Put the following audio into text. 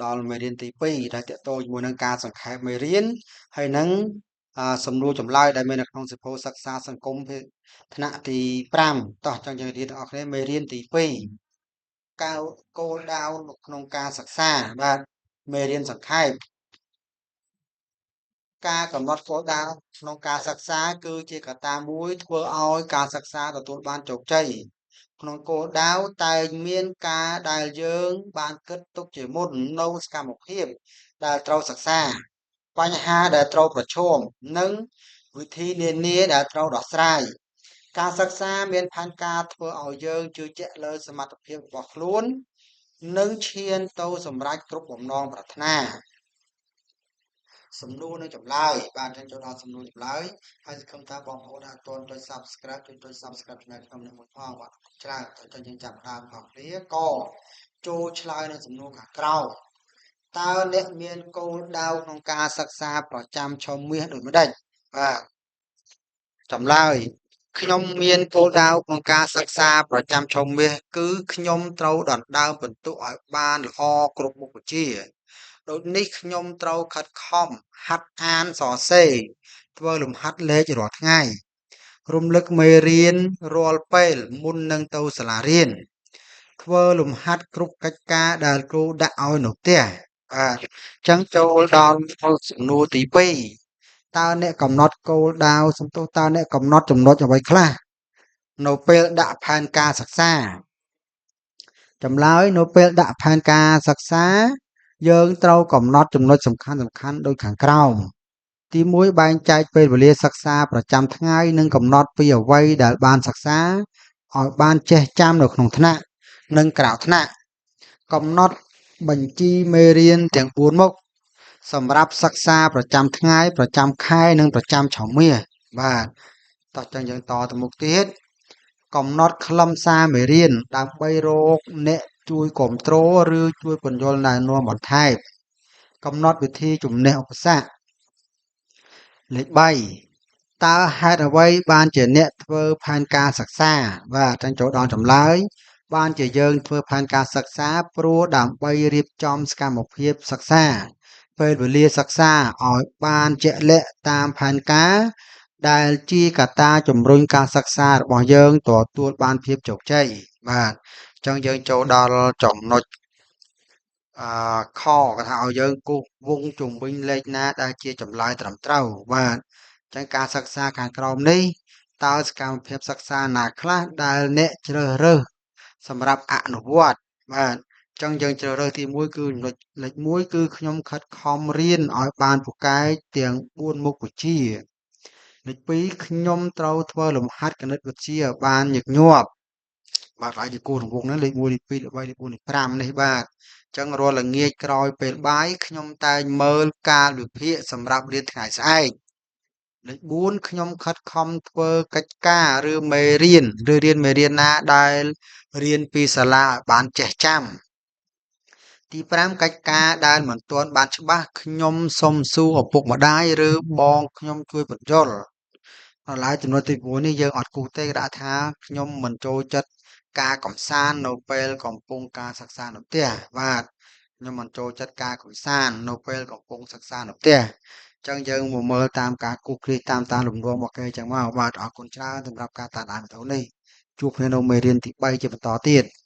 ដល់មេរៀនទី2ដែលទាក់ទងជាមួយនឹងការសង្ខេបមេរៀនហើយនឹងសំណួរចម្លើយដែលមាននៅក្នុងសៀវភៅសិក្សាសង្គមថ្នាក់ទី5តោះចង់យើងរៀនទាំងអស់គ្នាមេរៀនទី2កៅគោលដៅនៅក្នុងការសិក្សាបាទមេរៀនសង្ខេបការកំណត់គោលដៅក្នុងការសិក្សាគឺជាកត្តាមួយធ្វើឲ្យការសិក្សាទទួលបានជោគជ័យក្នុងគោលដៅតែងមានការដែលយើងបានគិតទុកជាមុននៅសកម្មភាពដែលត្រូវសិក្សាបញ្ហាដែលត្រូវប្រឈមនិងវិធីនានាដែលត្រូវដោះស្រាយការសិក្សាមានផែនការធ្វើឲ្យយើងជឿជាក់លើសមត្ថភាពរបស់ខ្លួននិងឈានទៅសម្រេចគ្រប់បំណងប្រាថ្នាសំណួរនិងចម្លើយបាទអញ្ចឹងចូលដល់សំណួរចម្លើយហើយសង្ឃឹមថាបងប្អូនដែលអត់ទាន់ចុច Subscribe ជួយចុច Subscribe ចំណែកខ្ញុំនេះមួយផងបាទច្រើនទៅចឹងយើងចាប់ដើមបងគ្នាកចូលឆ្លើយនឹងសំណួរខាងក្រោមតើអ្នកមានគោលដៅក្នុងការសិក្សាប្រចាំឆមាសដូចម្ដេចបាទចម្លើយខ្ញុំមានគោលដៅក្នុងការសិក្សាប្រចាំឆមាសគឺខ្ញុំត្រូវដណ្ដើមពិន្ទុឲ្យបានល្អគ្រប់មុខវិជ្ជាដូចនេះខ្ញុំត្រូវខិតខំហាត់អានសរសេរធ្វើលំហាត់លេខរាល់ថ្ងៃរំលឹកមេរៀនរាល់ពេលមុននឹងទៅសាលារៀនធ្វើលំហាត់គ្រប់កិច្ចការដែលគ្រូដាក់ឲ្យនៅផ្ទះបាទអញ្ចឹងចូលដល់សំណួរទី2តើអ្នកកំណត់គោលដៅសំទោសតើអ្នកកំណត់ចំណុចអ្វីខ្លះនៅពេលដាក់ផែនការសិក្សាចម្លើយនៅពេលដាក់ផែនការសិក្សាយើងត្រូវកំណត់ចំណុចសំខាន់សំខាន់ដូចខាងក្រោមទី1បែងចែកពេលវេលាសិក្សាប្រចាំថ្ងៃនិងកំណត់ពីអ្វីដែលបានសិក្សាឲ្យបានចេះចាំនៅក្នុងថ្នាក់និងក្រៅថ្នាក់កំណត់បញ្ជីមេរៀនទាំង4មុខសម្រាប់សិក្សាប្រចាំថ្ងៃប្រចាំខែនិងប្រចាំឆមាសបាទតោះចឹងយើងតទៅមុខទៀតកំណត់ខ្លឹមសារមេរៀនដើម្បីរកអ្នកជួយគ្រប់គ្រងឬជួយពន្យល់ណែនាំបន្ថែមកំណត់វិធីជំនះឧបសគ្គលេខ3តើហេតុអ្វីបានជាអ្នកធ្វើផែនការសិក្សាបាទចឹងចូលដល់ចម្លើយបានជាយើងធ្វើផែនការសិក្សាព្រោះដើម្បីរៀបចំសកម្មភាពសិក្សាពេលវេលាសិក្សាឲ្យបានជាក់លាក់តាមផែនការដែលជាកត្តាជំរុញការសិក្សារបស់យើងទទួលបានភាពជោគជ័យបាទអញ្ចឹងយើងចូលដល់ចំណុចអឺខគេថាឲ្យយើងគូសវងជុំវិញលេខណាដែលជាចម្លើយត្រឹមត្រូវបាទអញ្ចឹងការសិក្សាខាងក្រោមនេះតើសកម្មភាពសិក្សាណាខ្លះដែលអ្នកជ្រើសរើសសម្រាប់អនុវត្តបាទអញ្ចឹងយើងជ្រើសរើសទី1គឺចំណុចលេខ1គឺខ្ញុំខិតខំរៀនឲ្យបានពូកែទាំង4មុខវិជ្ជាលេខ2ខ្ញុំត្រូវធ្វើលំហាត់គណិតវិទ្យាឲ្យបានញឹកញាប់បាទហើយជាគូរង្វង់ហ្នឹងលេខ1លេខ2លេខ3លេខ4លេខ5នេះបាទអញ្ចឹងរាល់ល្ងាចក្រោយពេលបាយខ្ញុំតែងមើលកាលវិភាគសម្រាប់រៀនថ្ងៃស្អែកលេខ4ខ្ញុំខិតខំធ្វើកិច្ចការឬមេរៀនឬរៀនមេរៀនណាដែលរៀនពីសាលាឲ្យបានចេះចាំទី5កិច្ចការដែលមិនទាន់បានច្បាស់ខ្ញុំសុំសួរឪពុកម្ដាយឬបងខ្ញុំជួយពន្យល់ដល់ហើយចំណុចទី6នេះយើងអត់គូសទេគេដាក់ថាខ្ញុំមិនចូលចិត្តការកំសាន្តនៅពេលកំពុងការសិក្សានៅផ្ទះបាទខ្ញុំមិនចូលចិត្តការកំសាន្តនៅពេលកំពុងសិក្សានៅផ្ទះអញ្ចឹងយើងមកមើលតាមការគូសគ្រីសតាមតាមលំនាំរបស់គេអញ្ចឹងមកបាទអរគុណច្រើនសម្រាប់ការតាមដានវីដេអូនេះជួបគ្នានៅមេរៀនទី3ជាបន្តទៀត។